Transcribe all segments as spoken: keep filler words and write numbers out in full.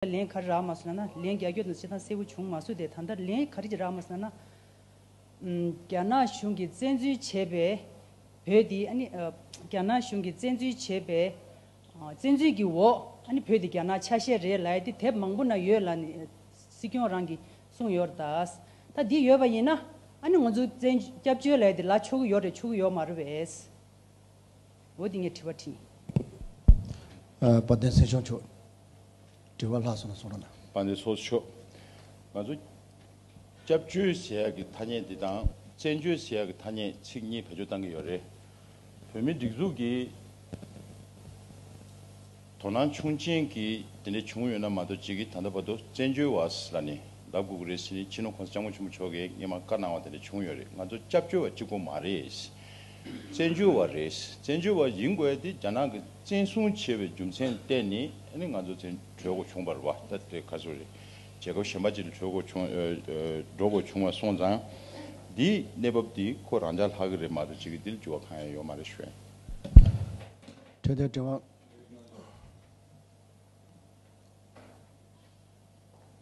ལན་ག་རེ་རག་མ་སོང་ལབ་ན། ལན་རྒྱག་རྒྱུ་དང་སྤྱིར་བཏང་གསལ་པོ་བྱུང་མ་སོང་སྟེ། ད་ལྟ་ལན་ག་རེ་ཅིག་རག་མ་སོང་ལབ་ན། ཨམ། རྒྱ་ནག་གཞུང་གིས་བཙན་འཛུལ་བྱས་པའི་བོད་དེ། ཨ་ནི། ཨ། རྒྱ་ནག་གཞུང་གིས་བཙན་འཛུལ་བྱས་པའི། ཨ། བཙན་འཛུལ་གྱི་འོག་ཨ་ནི་བོད་དེ་རྒྱ་ནག་ཆ་ཤས་རེད་ལབ་ཡ་དེ་དེབ་མང་པོ་ན་ཡོད་ལབ་ནས་སྲིད་སྐྱོང་རང་གིས་གསུངས་ཡོད་རེད་ད། ད་འདི་ཡོད་པ་ཡིན་ན། ཨ་ནི་ང་ཚོ་བཙན་སྐྱབས་བཅོལ་ལབ་ཡ་དེ་ལབ་ཆོག་གི་ཡོད་རེད། ཆོག་གི་ཡོད་མ་རེད་པས། འོ་དེ་ངས་དྲི་བ་དྲིས་ཡིན། ཨ། དཔལ་ལྡན་སྲིད་སྐྱོང་མཆོག། དྲི་བ་ལྷག་སོང་ན་གསུང་རོགས་གནང་། དཔལ་ལྡན་ཚོགས་གཙོ་མཆོག། ང་ཚོ་སྐྱབས་བཅོལ་ཟེར་ཡག་གི་ཐ་སྙད་འདི་དང་བཙན་བྱོལ་ཟེར་ཡག་གི་ཐ་སྙད་ཚིག་གཉིས་བེད་སྤྱོད་བཏང་གི་ཡོད་རེད། བོད་མིའི་སྒྲིག་འཛུགས་ཀྱི་དོ་སྣང་ཆུང་ཆེན་གྱིས་དེ་འདྲ་བྱུང་ཡོད་ན་མ་གཏོགས། ཅིག་གིས་ད་ལྟ་བར་དུ་བཙན་བྱོལ་བ་ལབ་ནས་ལབ་དགོས་ཀྱི་རེད་ཟེར་ནས་སྤྱི་ནོར་༸གོང་ས་༸སྐྱབས་མགོན་ཆེན་པོ་མཆོག་གིས་སྔོན་མ་བཀའ་གནང་བ་དེ་འདྲ་བྱུང་ཡོད་རེད། ང་ཚོ་སྐྱབས་བཅོལ་བ་གཅིག་པོ་མ་རེད། བཙན་བྱོལ་བ་རེད། བཙན་བྱོལ་བ་ཡིན་དགོས་དེ་རྒྱ་ནག་གིས་བཙན་བཟུང་བྱས་པའི་རྒྱུ་མཚན་བརྟེན་ནས་ཨ་ནི་ང་ཚོ་བཙན་བྲོས་དགོས་བྱུང་བ་རེད་པ། ད་དེ་ག་ཚོད་རེད། རྒྱལ་ཁབ་གཞན་པ་ཅིག་ལ་བྲོས་དགོས་བྱུང་། ཨ། ཨ། འགྲོ་དགོས་བྱུང་བ་སོང་ཙང་། འདིའི་གནས་བབ་འདི་ཁོ་རང་ཅག་ལྷག་གི་རེད་མ་གཏོགས་ཅིག་གི་འདི་ལ་འགྱུར་བ་གང་ཡང་ཡོད་མ་རེད་ཞུ་ཡ་ཡིན། འཕྲོས་དོན་དྲི་བ།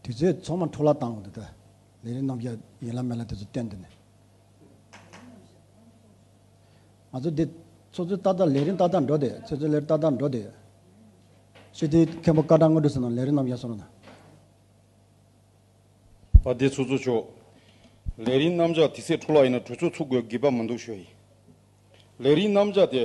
དུས་ཚོད་ཚང་མ་འཕྲོ་བརླག་བཏང་འོང་དུས། ད་ལས་རིམ་རྣམ་གཞག་ཡིན་ལ་མིན་ལ་དེ་ཚོ་བསྟན་དུས་ནས། ང་ཚོ་འདི་ཚོགས་གཙོས་ཏག་ཏག་ལས་རིམ་ཏག་ཏག་འགྲོ་དེ། ཚོགས་གཙོས་ལས་རིམ་ཏག་ཏག་འགྲོ་དེ། སྤྱི་འཐུས་མཁན་པོ་སྐར་གྲངས་དངོས་གྲུབ་ཟེར་ན་ལས་རིམ་རྣམ་གཞག་གསུང་རོགས་གནང་། དཔལ་ལྡན་ཚོགས་གཙོ་མཆོག། ལས་རིམ་རྣམ་གཞག་དུས་ཚོད་འཕྲོ་བརླག་ཡིན་ན་གྲོས་ཚོགས་ཚུགས་དགོས་དགོས་པ་མི་འདུག་ཞུ་ཡིན། ལས་རིམ་རྣམ་གཞག་དེ།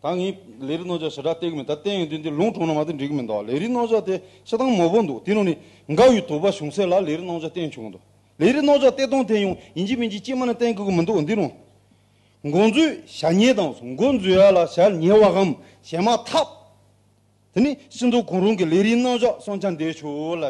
ད་ངས་ལས་རིམ་རྣམ་གཞག་ཞེ་དྲག་བསྟན་གི་མེད། ད་བསྟན་ཡོང་དུས་འདི་ལུང་དྲངས་ན་མ་གཏོགས་འགྲིག་གི་མི་འདུག་ལས་རིམ་རྣམ་གཞག་དེ་ཆ་ཚང་མང་པོ་འདུག་དེ་ནང་ནས་དགའ་བའི་དོགས་པ་བྱུང་ས་ལ་ལས་རིམ་རྣམ་གཞག་བསྟན་བྱུང་འདུག་ལས་རིམ་རྣམ་གཞག་བསྟན་སྟངས་དེ་ཡང་ཡིན་གཅིག་མིན་གཅིག་གཅིག་མ་ནས་བསྟན་དགོས་གི་མི་འདུག་འདི་རུ། འགོ་འཛུགས་བྱ་ཉེས་དང་། འགོ་འཛུགས་ཡ་ལ་བྱ་ཉེས་པའམ་བྱེ་མ་ཐབས། དེ་ནི་སྤྱི་ཚོགས་གང་རུང་གི་ལས་རིམ་རྣམ་གཞག་བསམ་འཆར་འདི་ཆོག་ལ་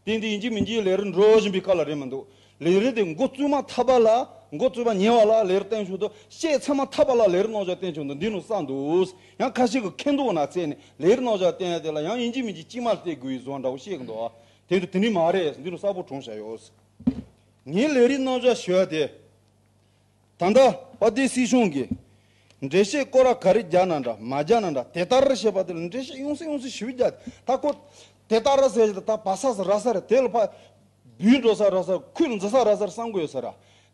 བྱ། དེ་འདི་ཡིན་གཅིག་མིན་གཅིག་ལས་རིམ་འགྲོ་བཞིན་པའི་སྐབས་ལ་རེད་མི་འདུག་ལས་རིམ་དེ་འགོ་བཙུགས་མ་ཐག་པ་ལ། འགོ་བཙུགས་པ་ཉེ་བ་ལ་ལས་རིམ་བསྟན་ཆོག་འདུག་བཤད་ཚར་མ་ཐག་པ་ལ་ལས་རིམ་རྣམ་གཞག་བསྟན་ཆོག་འདུག་འདི་རུ་གསལ་འདུག་ཡང་ཁ་ཤས་ཀྱིས་མཁས་མདོག་ནང་བརྩིས་ནས་ལས་རིམ་རྣམ་གཞག་བསྟན་ཡ་དེ་ལ་ཡང་ཡིན་གཅིག་མིན་གཅིག་གཅིག་མ་བལྟས་དགོས་པའི་བཟོ་འདྲ་བོ་བཤད་གི་འདུག་དེ་འདི་དེ་ནི་མ་རེད། འདི་རུ་གསལ་པོ་བྱུང་བཞག་ཡོད། ངའི་ལས་རིམ་རྣམ་གཞག་ཞུ་ཡ་དེ། ད་ལྟ་དཔལ་ལྡན་སྲིད་སྐྱོང་གིས་འགྲེལ་བཤད་སྐོར་ར་ག་རེ་རྒྱག་ན་འདྲ་མ་རྒྱག་ན་འདྲ། དེ་ལྟར་བཤད་པ་དེ་ལ་འགྲེལ་བཤད་ཡོང་སྲིད་ཡོང་སྲིད་ཞིབ་རྒྱག་ད་ཁོ་དེ་ལྟར་ཟེར་གྱི་ད་བ་ས་ས་ར་ས་རེད། དེ་ལ་ཕ་བུད་འགྲོ་ས་ར་ས་ཁུལ་འཛི་ས་ར་ས་ར་བསམ་གི་ཡོད་ས་ར།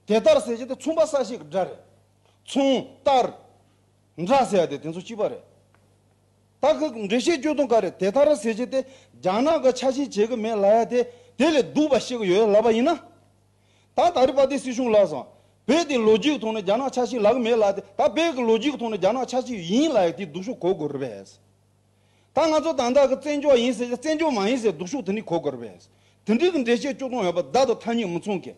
དེ་ལྟར་ཟེར་གྱི་དེ་མཚུངས་པ་གསལ་བཤད་ཀྱི་སྒྲ་རེད། མཚུངས་ལྟར་འདྲ་ཟེར་ཡ་དེ་དེ་ཚོ་གཅིག་པ་རེད། ད་ཁོས་འགྲེལ་བཤད་གཅོད་སྟངས་ག་རེ། དེ་ལྟར་ཟེར་གྱི་དེ་རྒྱ་ནག་གི་ཆ་ཤས་བྱེད་གི་མེད་ལབ་ཡ་དེ་དེ་ལས་སྡུག་པ་བཤད་གི་ཡོད་ལབ་པ་ཡིན་ན། ད་ད་རེས་དཔལ་ལྡན་སྲིད་སྐྱོང་ལགས་སོང་། བོད་དེ་ལོ་རྒྱུས་ཀྱི་ཐོག་ནས་རྒྱ་ནག་ཆ་ཤས་ལབ་གི་མེད་ལབ་དེ། ད་བོད་ཀྱི་ལོ་རྒྱུས་ཀྱི་ཐོག་ནས་རྒྱ་ནག་ཆ་ཤས་ཡིན་ལབ་ཡ་དེ་སྡུག་ཤོས་གོ་དགོས་རེད་པས། ད་ང་ཚོ་ད་ལྟ་གི་བཙན་བྱོལ་ཡིན་ཟེར་བཙན་བྱོལ་མ་ཡིན་ཟེར་སྡུག་ཤོས་དེ་ནི་གོ་དགོས་རེད་པས། དེ་འདྲའི་གི་འགྲེལ་བཤད་གཅོད་སྟངས་ཡོད་པ་བརྡ་དང་ཐ་སྙད་མི་མཚུངས་གི།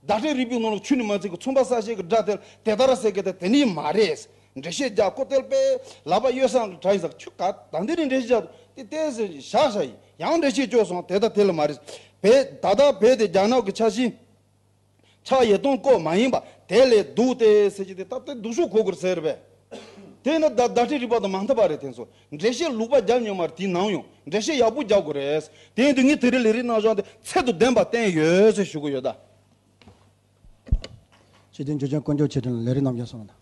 བརྡ་སྤྲོད་རིག་པའི་ནང་ལ་ཆུ་ནི་མ་ཚིག་གི་མཚུངས་པ་གསལ་བཤད་ཀྱི་སྒྲ་དེ་དེ་ལྟར་ཟེར་གི་དེ་དེ་ནི་མ་རེད། འགྲེལ་བཤད་རྒྱག་ཁོ་དེ་ལ་དཔེ་ལབ་པ་ཡོད་སང་གི་གྲ་ཡིན་ས་ཆུ་ག་ད་འདི་ནི་འགྲེལ་བཤད་རྒྱག་དེ་ལྟས་ཟེར་བཞག་བཞག་ཡིན། ཡང་འགྲེལ་བཤད་བཅོས་སོང་དེ་ད་དེ་ལ་མ་རེད། བོད་ད་ལྟ་བོད་དེ་རྒྱ་ནག་གི་ཆ་ཤས་ཆགས་ཡོད་སྟངས་སྐོར་མ་ཡིན་པ་དེ་ལས་སྡུག་སྟེ་ཟེར་གྱི་དེ་ད་དེ་སྡུག་ཤོས་གོ་དགོས་ཟེར་བས། དེ་ནི་བརྡ་བརྡ་སྤྲོད་རིག་པ་དང་མ་མཐུན་པ་རེད། དེ་ཚོ་འགྲེལ་བཤད་ལུག་པ་རྒྱབ་མྱོང་མ་རེད། དེའི་ནང་ཡང་འགྲེལ་བཤད་ཡག་པོ་རྒྱག་དགོས་རེད། དེ་ཡིན་དུས་ངས་དེ་རིང་ལས་རིམ་རྣམ་གཞག་དེ་ཚད་དང་ལྡན་པ་བསྟན་ཡོད་ཟེར་ཞུ་གི་ཡོད་ད། སྤྱི་འཐུས་འཇུ་ཆེན་དཀོན་མཆོག་ཆོས་སྒྲོན་ལས་རིམ་རྣམ་གཞག་གསུངས་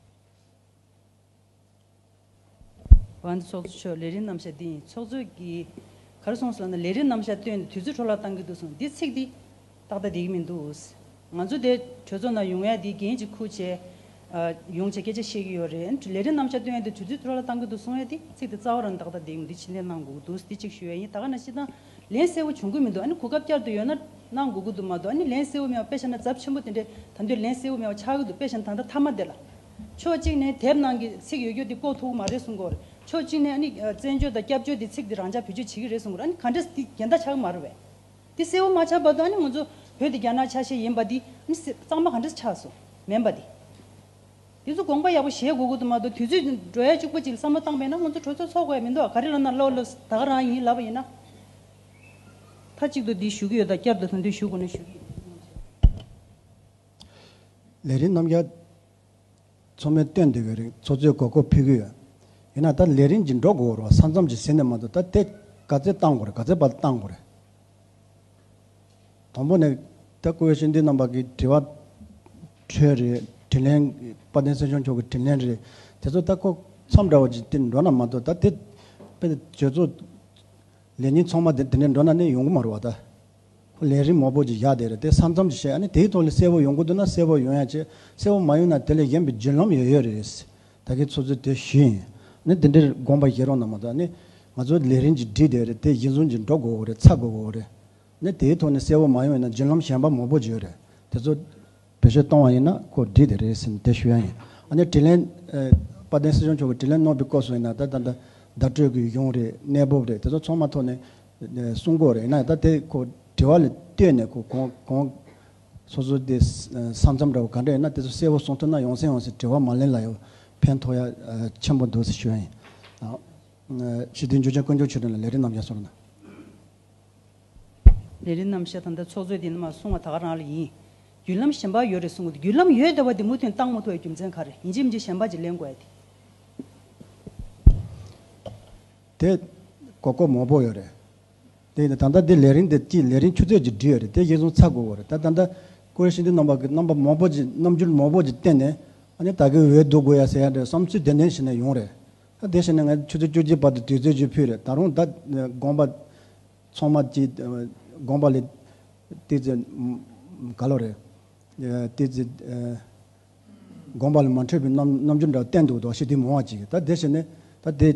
རོགས་གནང་། དབང་འདུས་ཚོགས་གཙོ་མཆོག། ལས་རིམ་རྣམ་གཞག་འདི་ཡིན། ཚོགས་གཙོ་གིས་ག་རེ་གསུངས་སོང་ལབ་ན། ལས་རིམ་རྣམ་གཞག་བཏོན་ཏེ་དུས་ཚོད་འཕྲོ་བརླག་བཏང་གི་འདུག་གསུངས། འདི་ཚིག་འདི་ཏག་ཏག་བསྡད་ཀྱི་མི་འདུག་ང་ཚོ་དེ་གྲོས་ཚོགས་ནང་ཡོང་ཡ་འདི་འགན་ཅིག་འཁུར་བྱས། ཨ། ཡོང་བྱས་སྐད་ཆ་བཤད་ཀྱི་ཡོད་རེད། ལས་རིམ་རྣམ་གཞག་བཏོན་ཡ་འདི་དུས་ཚོད་འཕྲོ་བརླག་བཏང་གི་འདུག་གསུང་ཡ་འདི་ཚིག་འདི་རྩ་བ་རང་ཏག་ཏག་བསྡད་ཀྱི་མི་འདུག་ཕྱིར་ལན་གནང་དགོས་ཀྱི་འདུག་འདི་གཅིག་ཞུ་ཡ་ཡིན། ད་ག་ནང་བཞིན་ད་ལན་གསལ་པོ་བྱུང་གི་མི་འདུག་ཨ་ནི་གོ་སྐབས་བསྐྱར་དུ་ཡོད་ན་གནང་དགོས་ཀྱི་འདུག་མ་གཏོགས། ཨ་ནི་ལན་གསལ་པོ་མེད་པ། དཔེ་བཞག་ན་ཚབས་ཆེན་པོ་དེ་འདྲའི་ད་དུང་ལན་གསལ་པོ་མེད་པ་ཆགས་ཀྱི་འདུག་དཔེ་བཞག་ན་ད་ལྟ་མཐའ་མ་དེ་ལ། ཕྱོགས་གཅིག་ནས་དེབ་ནང་གི་ཚིག་ཡོད་རྒྱུ་དེ་ཀློག་ཐུབ་ཀྱི་མ་རེད་གསུང་གི་ཡོད་རེད། ཕྱོགས་གཅིག་ནས་ཨ་ནི་བཙན་བྱོལ་དང་སྐྱབས་བཅོལ་དེ་ཚིག་དེ་རང་འཇགས་བེད་སྤྱོད་བྱེད་ཀྱི་རེད་གསུང་གི་ཡོད་རེད། ཨ་ནི་ག་འདྲས་དེ་འགལ་ཟླ་ཆགས་ཀྱི་མ་རེད་པས། དེ་གསལ་པོ་མ་ཆགས་བར་དུ་ཨ་ནི་ང་ཚོ་བོད་དེ་རྒྱ་ནག་ཆ་ཤས་ཡིན་པ་དེ་ཨ་ནི་གཙང་མ་ག་འདྲས་ཆགས་སོང་མིན་པ་དེ། དེ་ཚོ་དགོངས་པ་ཡག་པོ་བཞེས་དགོས་ཀྱི་འདུག་མ་གཏོགས། དུས་ཚོད་འགྲོ་ཡ་གཅིག་པ་ཅིག་ལ་བསམ་བློ་བཏང་པས་ན་ང་ཚོ་གྲོས་ཚོགས་ཚོགས་དགོས་ཡ་མི་འདུག་ག་རེ་ལབ་ན་ལོ་ལོ་ད་ག་རང་ཡིན་ལབ་པ་ཡིན་ན། མཐའ་གཅིག་ཏུ་འདི་ཞུ་གི་ཡོད། ད་བསྐྱར་དུ་ད་དུང་ཞུ་དགོས་ན་ཞུ་གི་ཡོད། ལས་རིམ་རྣམ་གཞག་ཚང་མས་བཏོན་བསྡད་ཡོད་རེད། ཚོགས་གཙོས་གོ་སྐབས་ཕུལ་གི་ཡོད། ཡིན་ན་ད་ལས་རིམ་གྱི་འགྲོ་དགོས་རེད་བ། ས་མཚམས་ཀྱི་ཟིན་ནས་མ་གཏོགས། ད་དེ་ག་ཚོད་བཏང་དགོས་རེད། ག་ཚོད་བར་བཏང་དགོས་རེད། དང་པོ་ནས་ད་སྐུ་ཞབས་ཤེས་ལྡན་རྣམ་པ་གི་དྲི་བ་འཕྲོས་རེད། དྲིས་ལན། དཔལ་ལྡན་སྲིད་སྐྱོང་མཆོག་གི་དྲིས་ལན་རེད། དེ་ཚོ་ད་ཁོ་མཚམས་འདྲ་བོ་ཅིག་དེ་འགྲོ་ན་མ་གཏོགས། ད་དེ་དཔེ་གྲོས་ཚོགས་ ལས་ཉིན་ཚང་མ་དེ་དེ་འདྲ་འགྲོ་ན་ནི་ཡོང་གི་མ་རེད་བ་ད། ཁོ་ལས་རིམ་མང་པོ་ཅིག་བཞག་བསྡད་རེད། དེ་ས་མཚམས་ཅིག་བཤད་ཨ་ནི་དེའི་ཐོག་ལ་གསལ་པོ་ཡོང་གི་འདུག་ན་གསལ་པོ་ཡོང་ཡ་བྱེད། གསལ་པོ་མ་ཡོང་ན་དེ་ལས་གཞན་པའི་བརྒྱུད་ལམ་ཡོད་ཡོད་རེད། ད་གིན་ཚོད་ཚོད་དེ་ཞུས་ཡིན། ནི་དེ་འདྲའི་དགོངས་པ་བཞེས་རོགས་གནང་མ་ད་ནི་ང་ཚོ་ལས་རིམ་ཅིག་སྒྲིག་བསྡད་རེད། དེ་གཞི་བཟུང་ཅིག་འགྲོ་དགོས་རེད། ཚར་དགོས་རེད། ནི་དེའི་ཐོག་ནས་གསལ་པོ་མ་ཡོང་ཡིན་ན་བརྒྱུད་ལམ་གཞན་པ་མང་པོ་ཅིག་ཡོད་རེད། དེ་ཚོ་བེད་སྤྱོད་གཏོང་བ་ཡིན་ན་ཁོ་འགྲིག་དེ་རེད་ཟེར་ནས་དེ་ཞུ་ཡ་ཡིན། ཨ་ནི་དྲིན་ལན། ཨ། དཔལ་ལྡན་སྲིད་སྐྱོང་མཆོག་གིས་དྲིན་ལན་གནང་པའི་སྐབས་སུ་ཡིན་ན་ད་ད་ད་བརྡ་སྤྲོད་ཀྱི་གཞུང་རེད། གནས་བབ་རེད། དེ་ཚོ་ཚང་མ་ཐོག་ནས་གསུང་དགོས་རེད། ཡིན་ན་ད་དེ་ཁོ་དྲི་བ་ལ་ལྟོས་ནས་ཁོ་གོང་གོང་སོ་སོ་དེ་ས་མཚམས་འདྲ་བོ་ག་འདྲ་ཡིན་ན་དེ་ཚོ་གསལ་པོ་གསུང་ཐུབ་ན་ཡང་སེ་ཡང་སེ་དྲི་བ་མ་ལེན་ལ་ཡང་ཕན་ཐོགས་ཡ་ཆེན་པོ་འདུག་ཟེར་ཞུ་ཡ་ཡིན། ཨ། སྤྱི་འཐུས་འཇུ་ཆེན་དཀོན་མཆོག་ཆོས་སྒྲོན་ལ་ལས་རིམ་རྣམ་གཞག་སོང་ན། ལས་རིམ་རྣམ་གཞག་ད་ལྟ་ཚོགས་གཙོས་དེ་ནི་མ་གསུང་བ་ད་ག་རང་ལ་ཡིན། བརྒྱུད་ལམ་གཞན་པ་ཡོད་རེད་གསུང་གི་འདུག་བརྒྱུད་ལམ་ཡོད་བསྡད་པ་དེ་མུ་མཐུད་བཏང་མ་ཐུབ་པའི་རྒྱུ་མཚན་ག་རེ་ཡིན་གཅིག་མིན་གཅིག་གཞན་པ་ཅིག་ལེན་དགོས་ཡ་དེ། དེ་གོ་སྐབས་མང་པོ་ཡོད་རེད། དེ་ཡིན་ད་ད་ལྟ་དེ་ལས་རིམ་དེ་གཅིག་ལས་རིམ་ཆུ་ཚོད་ཅིག་བསྒྲིགས་ཡོད་རེད། དེ་གཞིར་བཟུང་ཚར་དགོས་པ་རེད། ད་ད་ལྟ་སྐུ་ཞབས་སྤྱི་འཐུས་རྣམ་པ་གི་རྣམ་པ་མང་པོ་ཅིག་རྣམ་འགྱུར་མང་པོ་ཅིག་བསྟན་ནས་ཨ་ནི་ད་གི་འོས་བསྡུ་དགོས་ཡ་ཟེར་ཡ་འདྲ་བསམ་ཚུལ་དེ་འདྲ་བྱས་ནས་ཡོང་རེད། ད་དེ་བྱས་ནས་ང་ཆུ་ཚོད་བཅུ་གཅིག་བར་དུ་དུས་ཚོད་ཅིག་ཕུལ་རེད། ད་རུང་ད་དགོངས་པ་ཚང་མ་ཅིག་དགོངས་པ་ལས་ཏི་ཙི་ག་ལོ་རེད། ཏི་ཙི་དགོངས་པ་ལས་མ་འཕྲོད་པའི་རྣམ་རྣམ་འགྱུར་འདྲ་བསྟན་འདུག་དོ་ཞེས་དེ་མང་བ་ཅིག་ད་དེ་བྱས་ནས་ད་དེ་